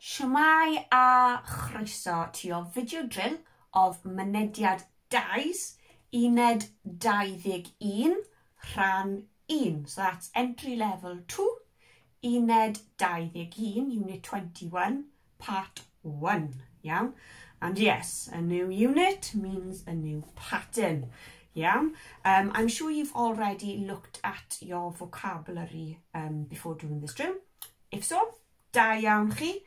Shwmae a chroeso to your video drill of Mynediad 2, Uned 21, Rhan 1. So that's entry level 2, Uned 21, Unit 21, Part 1. Iawn? And yes, a new unit means a new pattern. Iawn? I'm sure you've already looked at your vocabulary before doing this drill. If so, da iawn chi.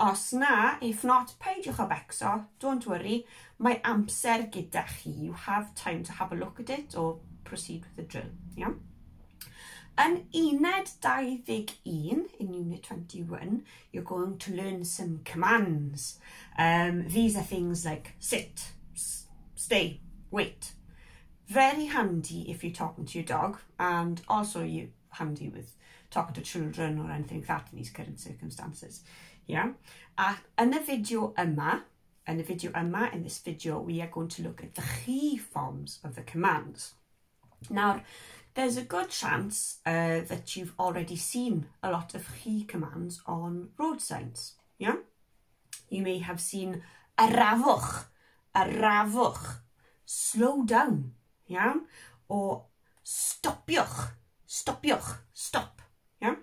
Os na, if not, peidiwch â becso, don't worry, mae amser gyda chi. You have time to have a look at it or proceed with the drill. Iawn? Yn uned 21, in unit 21, you're going to learn some commands. These are things like sit, stay, wait. Very handy if you're talking to your dog, and also you handy with talking to children or anything like that in these current circumstances. Yeah. A yn y fideo yma, in this video, we are going to look at the chi forms of the commands. Now, there's a good chance that you've already seen a lot of chi commands on road signs. Yeah? You may have seen arafwch, arafwch, slow down, yeah? Or stopiwch, stopiwch, stop. Yeah?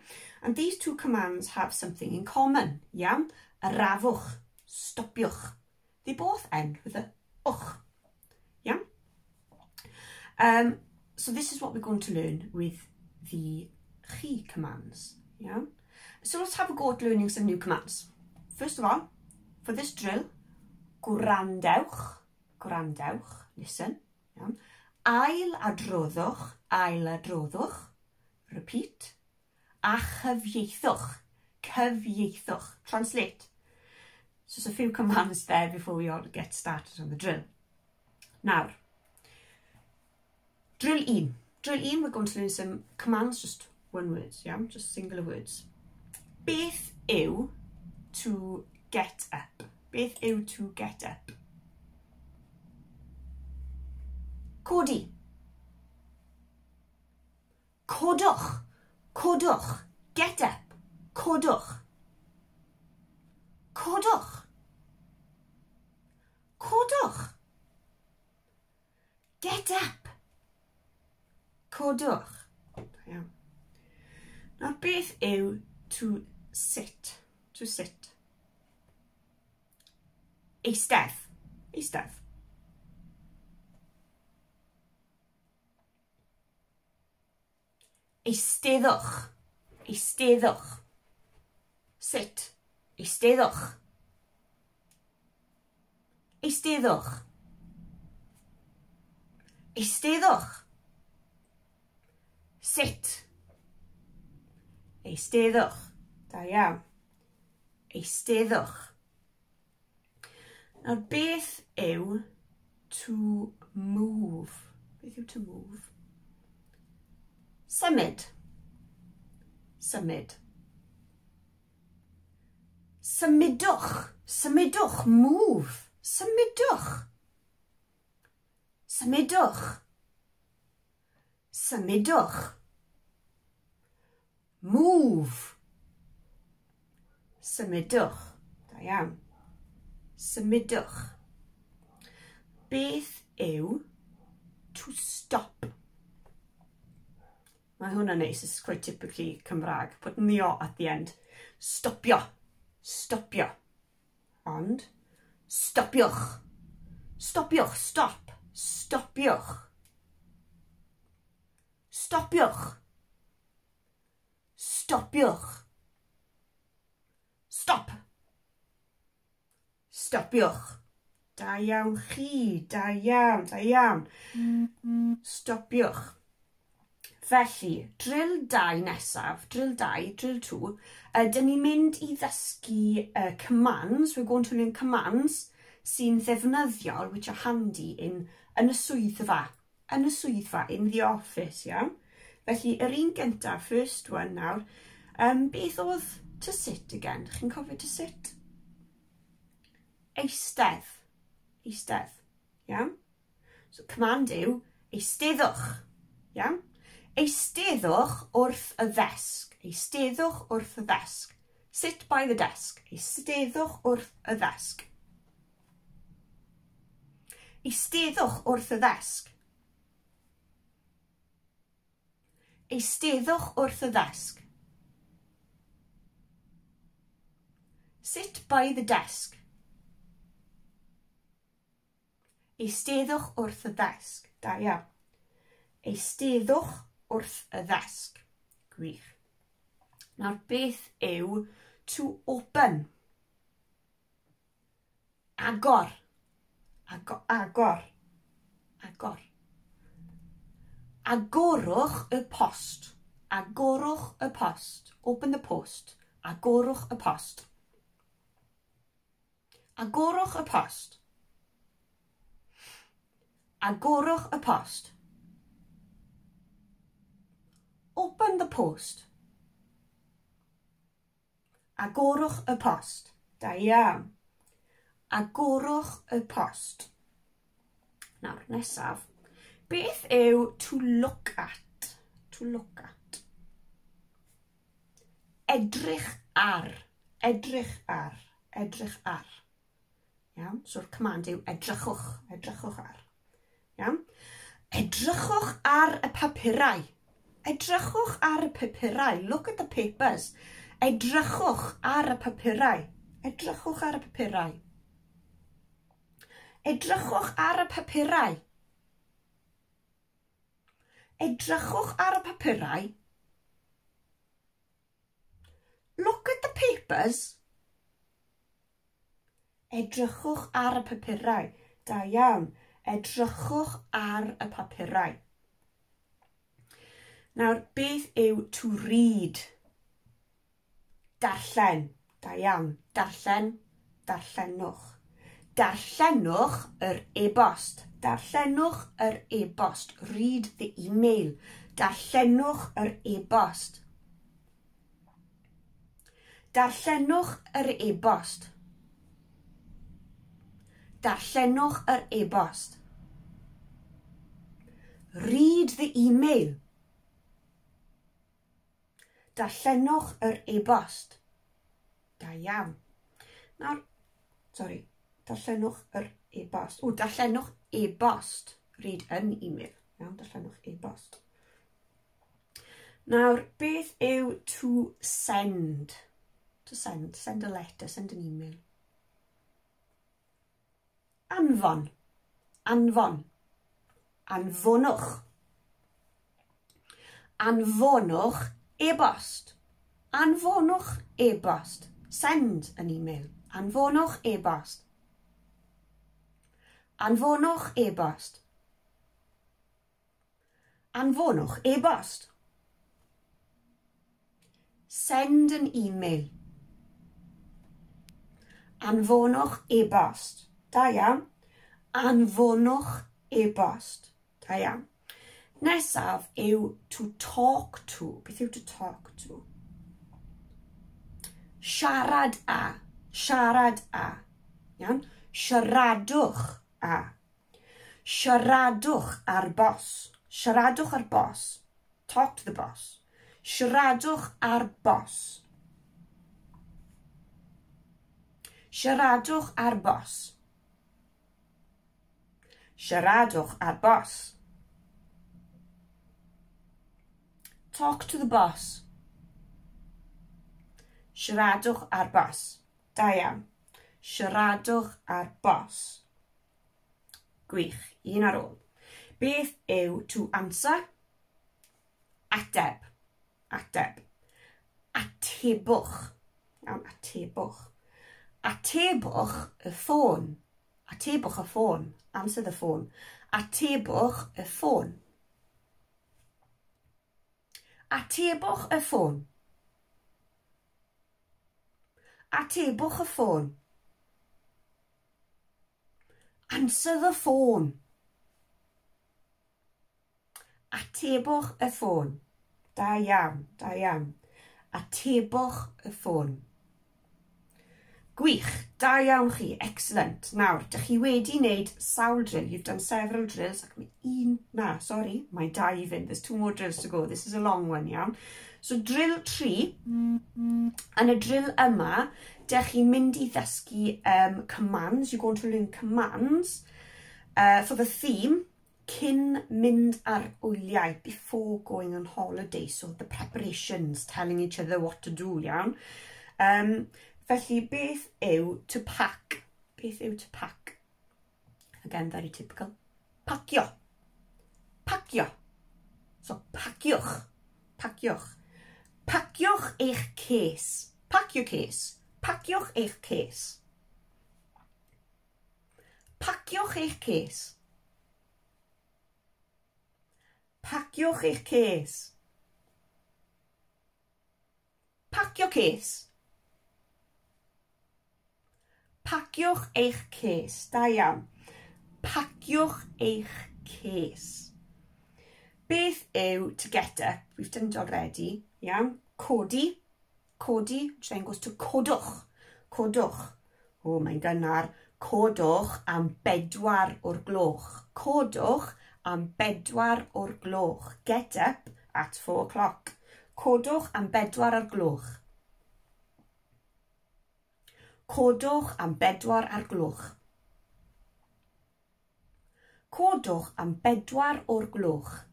And these two commands have something in common. Yeah? Arafwch, stopiwch. They both end with a uch. Yeah? So this is what we're going to learn with the chi commands. Yeah? So let's have a go at learning some new commands. First of all, for this drill, gwrandewch, gwrandewch, listen. Yeah? Ail adroddwch, ail adroddwch, repeat. A chyfieithwch, cyfieithwch, translate. So there's a few commands there before we all get started on the drill. Now, drill 1. Drill 1, we're going to learn some commands, just one word, yeah? Just singular words. Beth yw to get up? Beth yw to get up? Codi. Codwch. Codwch. Get up. Codwch. Codwch. Codwch. Get up. Codwch. Yeah. Nawr, beth yw to sit? To sit. Eistedd. Eistedd. Eisteddwch. Eisteddwch. Sit. Eisteddwch. Eisteddwch. Eisteddwch. Sit. Eisteddwch. Da iawn. Eisteddwch. Nawr, beth yw to move? Beth yw to move? Symud. Symud. Symudwch. Symudwch. Move. Symudwch. Symudwch. Symudwch. Move. Symudwch. Da iawn. Symudwch. Beth yw to stop? Mae hwnna'n neis, it's quite typically Cymraeg. Putting the o at the end. Stopio. Stopio. Ond, stopiwch. Stopiwch. Stop. Stopiwch. Stopiwch. Stopiwch. Stop. Stopiwch. Da iawn chi. Da iawn. Da iawn. Stopiwch. Felly, drill 2 nesaf, drill 2, drill 2, dyn ni'n mynd i ddysgu commands, we're going to learn commands sy'n ddefnyddiol, which are handy in y swyddfa, in the office, yeah? Felly, yr un gyntaf, first one nawr, beth oedd to sit again? Chi'n cofio to sit? Eistedd, eistedd, yeah? So, command yw eisteddwch, yeah? Eisteddwch wrth y ddesg. Eisteddwch wrth y ddesg. Sit by the desk. Eisteddwch wrth y ddesg. Eisteddwch wrth y ddesg. Eisteddwch wrth y ddesg. Sit by the desk. Eisteddwch wrth y ddesg. Da iawn. Eisteddwch wrth y ddesg. Gwych. Nawr, beth yw to open? Agor. Agor. Agor. Agor. Agorwch y post. Agorwch y post. Open the post. Agorwch y post. Agorwch y post. Agorwch y post. Open the post. Agorwch y post. Da iawn. Agorwch y post. Nawr, nesaf. Beth yw to look at? To look at. Edrych ar. Edrych ar. Edrych ar. Iawn? So'r command yw edrychwch. Edrychwch ar. Iawn? Edrychwch ar y papurau. Edrychwch ar y papurau. Look at the papers. Edrychwch ar y papurau. Edrychwch ar y papurau. Edrychwch ar y papurau. Edrychwch ar y papurau. Look at the papers. Edrychwch ar y papurau. Da iawn. Edrychwch ar y papurau. Nawr, beth yw to read? Darllen. Da iawn. Darllen. Darllenwch. Darllenwch yr e-bost. Darllenwch yr e-bost. Read the email. Darllenwch yr e-bost. Darllenwch yr e-bost. Darllenwch yr e-bost. Read the email. Darllenwch yr e-bost. Da iawn. Nawr, sorry, darllenwch yr e-bost. O, darllenwch e-bost. Read an email. Iawn, darllenwch e-bost. Nawr, beth yw to send? To send, send a letter, send an email. Anfon. Anfon. Anfonwch. Anfonwch e-bost. Anfonwch e-bost. Send an email. Anfonwch e-bost. Anfonwch e-bost. Anfonwch e-bost. Send an email. Anfonwch e-bost. Da iawn. Anfonwch e-bost. Da iawn. Nesaf yw to talk to. Beth yw to talk to? Siarad â. Siarad â. Iawn? Siaradwch â. Siaradwch â'r bos. Siaradwch â'r bos. Talk to the boss. Siaradwch â'r bos. Siaradwch â'r bos. Siaradwch â'r bos. Talk to the boss. Siaradwch â'r bos. Da iawn. Siaradwch â'r bos. Gwych. Un ar ôl. Beth yw to answer? Ateb. Ateb. Atebwch. Iawn, atebwch. Atebwch y ffôn. Atebwch y ffôn. Answer the phone. Atebwch y ffôn. Atebwch y ffôn. Atebwch y ffôn. Answer the phone. Atebwch y ffôn. Da iawn, da iawn. Atebwch y ffôn. Gwych, da iawn chi, excellent. Nawr, dych chi wedi wneud sawl drill. You've done several drills ac mae un, na, sorry, mae dau i fynd. There's two more drills to go. This is a long one, iawn. So drill 3, yn y drill yma, dych chi'n mynd i ddysgu commands. You're going to learn commands for the theme, cyn mynd ar wyliau, before going on holiday. So the preparations, telling each other what to do, iawn. Felly, beth yw to pack? Beth yw to pack? Again, very typical. Pacio. Pacio. So, paciwch. Paciwch. Paciwch eich ces. Pack your case. Paciwch eich ces. Paciwch eich ces. Paciwch eich ces. Pack your case. Paciwch eich ces. Da iawn. Paciwch eich ces. Beth yw to get up? We've done it already. Iawn. Codi. Codi, which then goes to codwch. Codwch. O, mae'n gynnar. Codwch am 4 o'r gloch. Codwch am 4 o'r gloch. Get up at 4 o'clock. Codwch am 4 o'r gloch. Codwch am 4 o'r gloch. Codwch am 4 o'r gloch.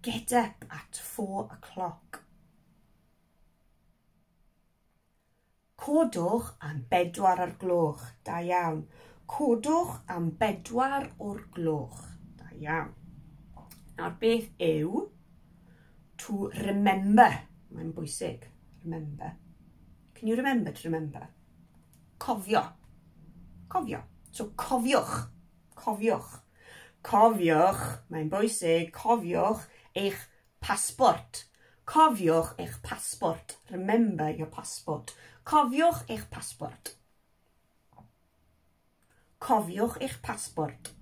Get up at 4 o'clock. Codwch am 4 o'r gloch. Da iawn. Codwch am 4 o'r gloch. Da iawn. Nawr, beth yw to remember? Mae'n bwysig. Remember. Can you remember to remember? Cofio. Cofio. So, cofiwch. Cofiwch. Cofiwch, mae'n bwysig, cofiwch eich passport. Cofiwch eich passport. Remember your passport. Cofiwch eich passport. Cofiwch eich passport.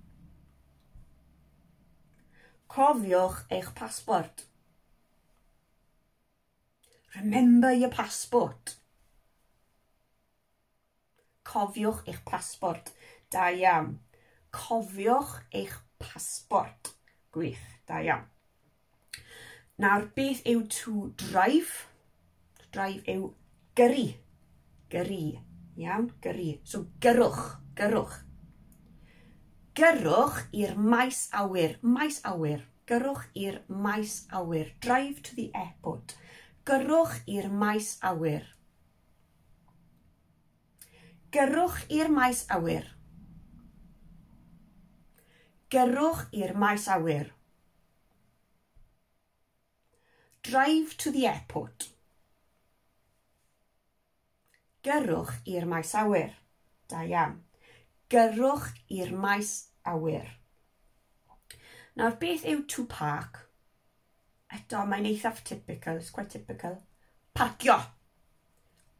Cofiwch eich passport. Remember your passport. Cofiwch eich passport. Da iawn. Cofiwch eich passport. Gwych, da iawn. Nawr, beth yw to drive? To drive yw gyrru. Gyrru. Iawn, gyrru. So, gyrrwch, gyrrwch. Gyrrwch i'r maes awyr. Maes awyr. Gyrrwch i'r maes awyr. Drive to the airport. Gyrrwch i'r maes awyr. Gyrrwch i'r maes awyr. Gyrrwch i'r maes awyr. Drive to the airport. Gyrrwch i'r maes awyr. Da iawn. Gyrrwch i'r maes awyr. Nawr, beth yw to park? Eto, mae'n eithaf typical. It's quite typical. Parcio.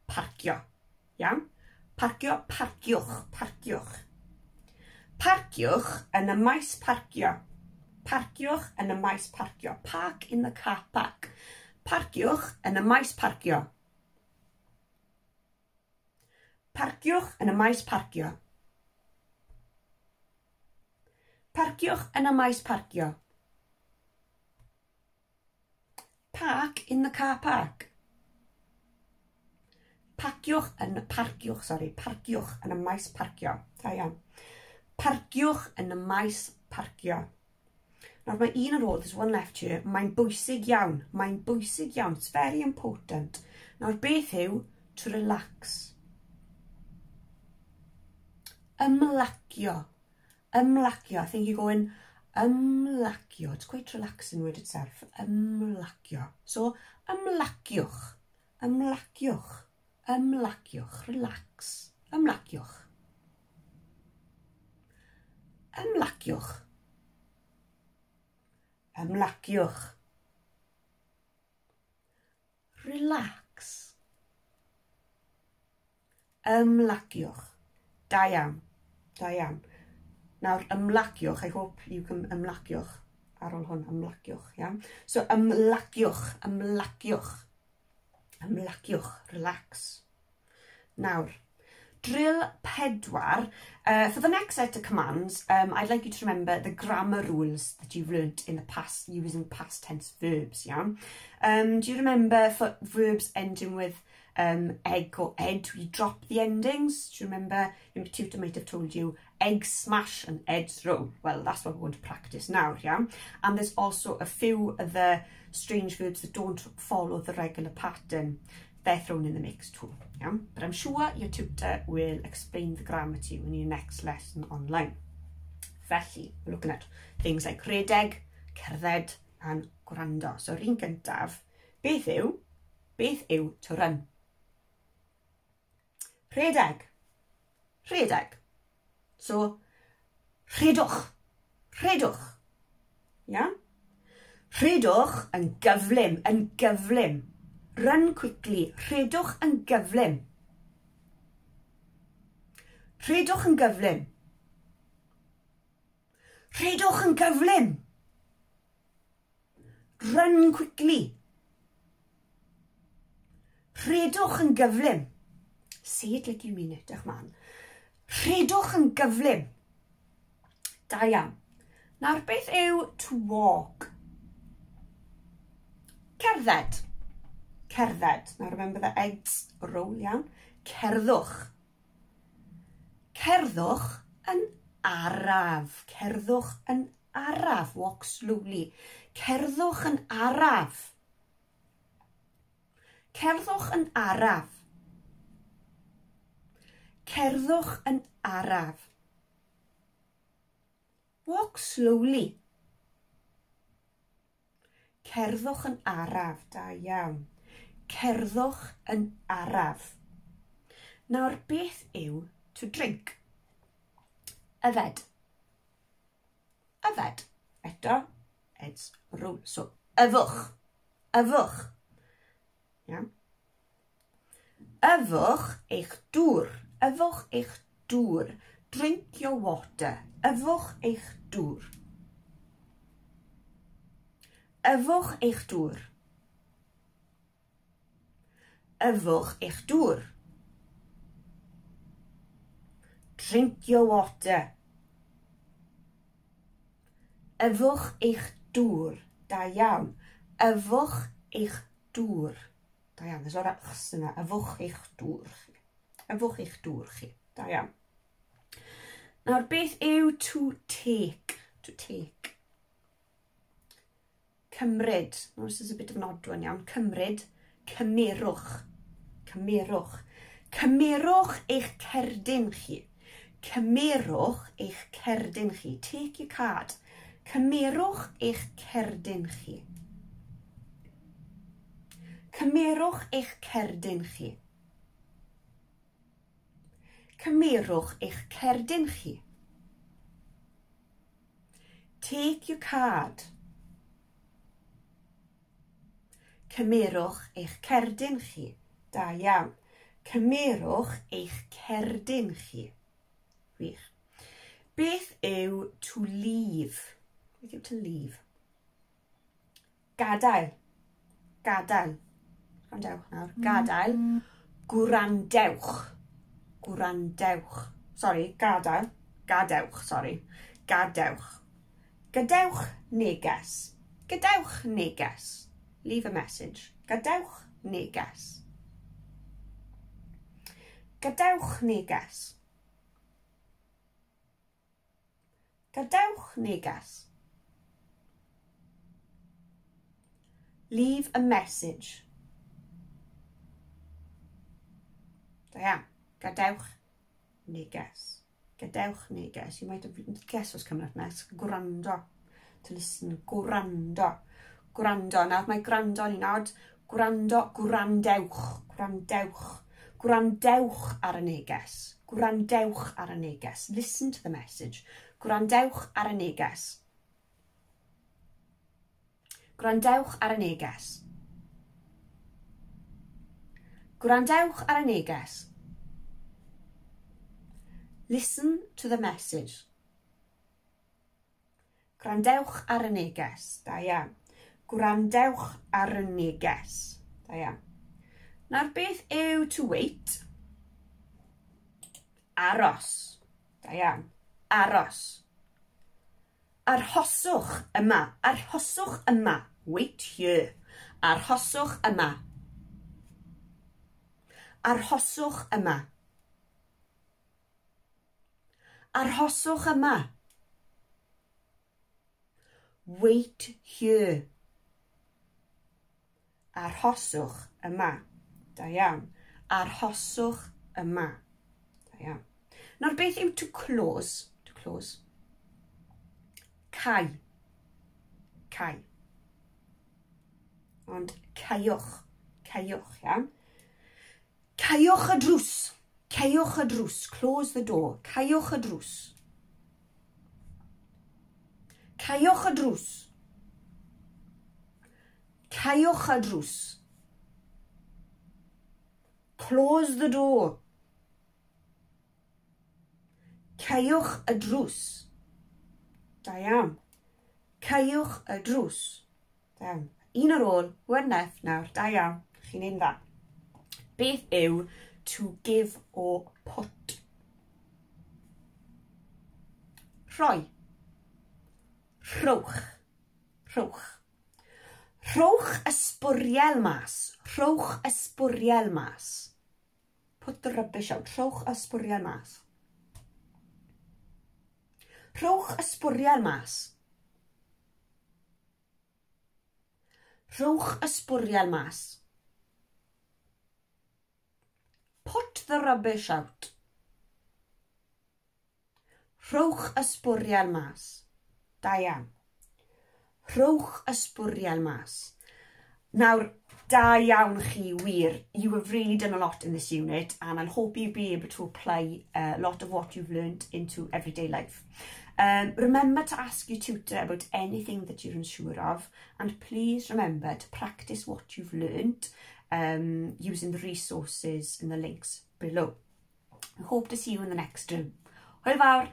Parcio. Iawn? Parcio, parciwch, parciwch. Parciwch yn y maes parcio. Parciwch yn y maes parcio. Park in the car park. Parciwch yn y maes parcio. Parciwch yn y maes parcio. Parciwch yn y maes parcio. Park in the car park. Parciwch yn, parciwch, sorry, parciwch yn y maes parcio. Da iawn. Parciwch yn y maes parcio. Nawr mae un ar ôl, there's one left here. Mae'n bwysig iawn. Mae'n bwysig iawn. It's very important. Nawr beth yw to relax? Ymlacio. Ymlacio. I think you go in ymlacio. It's quite relaxing word itself. Ymlacio. So, ymlaciwch. Ymlaciwch. Ymlaciwch. Relax. Ymlaciwch. Ymlaciwch. Ymlaciwch. Relax. Ymlaciwch. Da iawn. Da iawn. Nawr, ymlaciwch. I hope you can ymlaciwch ar ôl hwn. Ymlaciwch, iawn? So, ymlaciwch. Ymlaciwch. Ymlaciwch. Relax. Nawr, Drill 4. For the next set of commands, I'd like you to remember the grammar rules that you've learnt in the past using past tense verbs, yeah? Do you remember for verbs ending with egg or ed, we drop the endings? Do you remember? Your tutor might have told you egg smash and ed roll. Well, that's what we're going to practice now, yeah? And there's also a few other strange verbs that don't follow the regular pattern. They're thrown in the mix too, yeah? But I'm sure your tutor will explain the grammar to you in your next lesson online. Felly, we're looking at things like rhedeg, cerdded and gwrando. So, yr un gyntaf, beth yw to run? Rhedeg. Rhedeg. So, rhedwch. Rhedwch. Yeah? Rhedwch yn gyflym, yn gyflym. Run quickly. Rhedwch yn gyflym. Rhedwch yn gyflym. Rhedwch yn gyflym. Run quickly. Rhedwch yn gyflym. Say it like you mean it, dewch man. Rhedwch yn gyflym. Da iawn. Nawr, beth yw to walk? Cerdded. Cerdded. Now remember the eggs roll, iawn. Cerddwch. Cerddwch yn araf. Cerddwch yn araf. Walk slowly. Cerddwch yn araf. Cerddwch yn araf. Cerddwch yn araf. Walk slowly. Cerddwch yn araf. Da iawn. Cerddwch yn araf. Nawr, beth yw to drink? Yfed. Yfed. Eto, it's roll. So, yfwch. Yfwch. Yeah. Yfwch eich dŵr. Yfwch eich dŵr. Drink your water. Yfwch eich dŵr. Yfwch eich dŵr. Yfwch eich dŵr. Drink your water. Yfwch eich dŵr. Da iawn. Yfwch eich dŵr. Da iawn. There's a lot of chs yna. Yfwch eich dŵr chi. Yfwch eich dŵr chi. Da iawn. Nawr, beth yw to take? To take. Cymryd. Now, this is a bit of an odd one, iawn. Cymryd. Cymerwch. Cymerwch. Cymerwch eich cerdyn chi. Cymerwch eich cerdyn chi. Take your card. Cymerwch eich cerdyn chi. Cymerwch eich cerdyn chi. Cymerwch eich cerdyn chi. Take your card. Cymerwch eich cerdyn chi. Da iawn. Cymerwch eich cerdyn chi. Wych. Beth yw to leave? Beth yw to leave? Gadael. Gadael. Gwrandewch nawr. Gadael. Gwrandewch. Gwrandewch. Sorry, gadael. Gadewch, sorry. Gadewch. Gadewch neges. Gadewch neges. Leave a message. Gadewch neges. Gadewch neges. Gadewch neges. Leave a message. Da iawn. Gadewch neges. Gadewch neges. You might have guessed what's coming up next. Gwrando. To listen. Gwrando. Gwrando. Nawr mae gwrando yn un od. Gwrando. Gwrandewch. Gwrandewch. Gwrandewch ar y neges. Gwrandewch ar y neges. Listen to the message. Gwrandewch ar y neges. Gwrandewch ar y neges. Gwrandewch ar y neges. Listen to the message. Gwrandewch ar y neges. Da iawn. Gwrandewch ar y neges. Da iawn. Nawr, beth yw to wait? Aros. Da iawn. Aros. Arhoswch yma. Arhoswch yma. Wait here. Arhoswch yma. Arhoswch yma. Arhoswch yma. Wait here. Arhoswch yma. Da iawn. Arhoswch yma. Da iawn. Nawr beth yw to close? To close. Cau. Cau. Ond caewch. Caewch, iawn. Caewch y drws. Caewch y drws. Close the door. Caewch y drws. Caewch y drws. Caewch y drws. Close the door. Caewch y drws. Da iawn. Caewch y drws. Da iawn. Un ar ôl, one left nawr. Da iawn. Chi'n neud yn dda. Beth yw to give or put? Rhoi. Rhowch. Rhowch. Rhowch y sbwriel mas. Rhowch y sbwriel mas. Put the rubbish out. Rhowch y sbwriel mas. Rhowch y sbwriel mas. Rhowch y sbwriel mas. Put the rubbish out. Rhowch y sbwriel mas. Da iawn. Rhowch y sbwriel mas. Nawr, da iawn chi wir. You have really done a lot in this unit and I hope you'll be able to apply a lot of what you've learned into everyday life. Remember to ask your tutor about anything that you're unsure of, and please remember to practice what you've learned using the resources in the links below. I hope to see you in the next room. Hwyl fawr!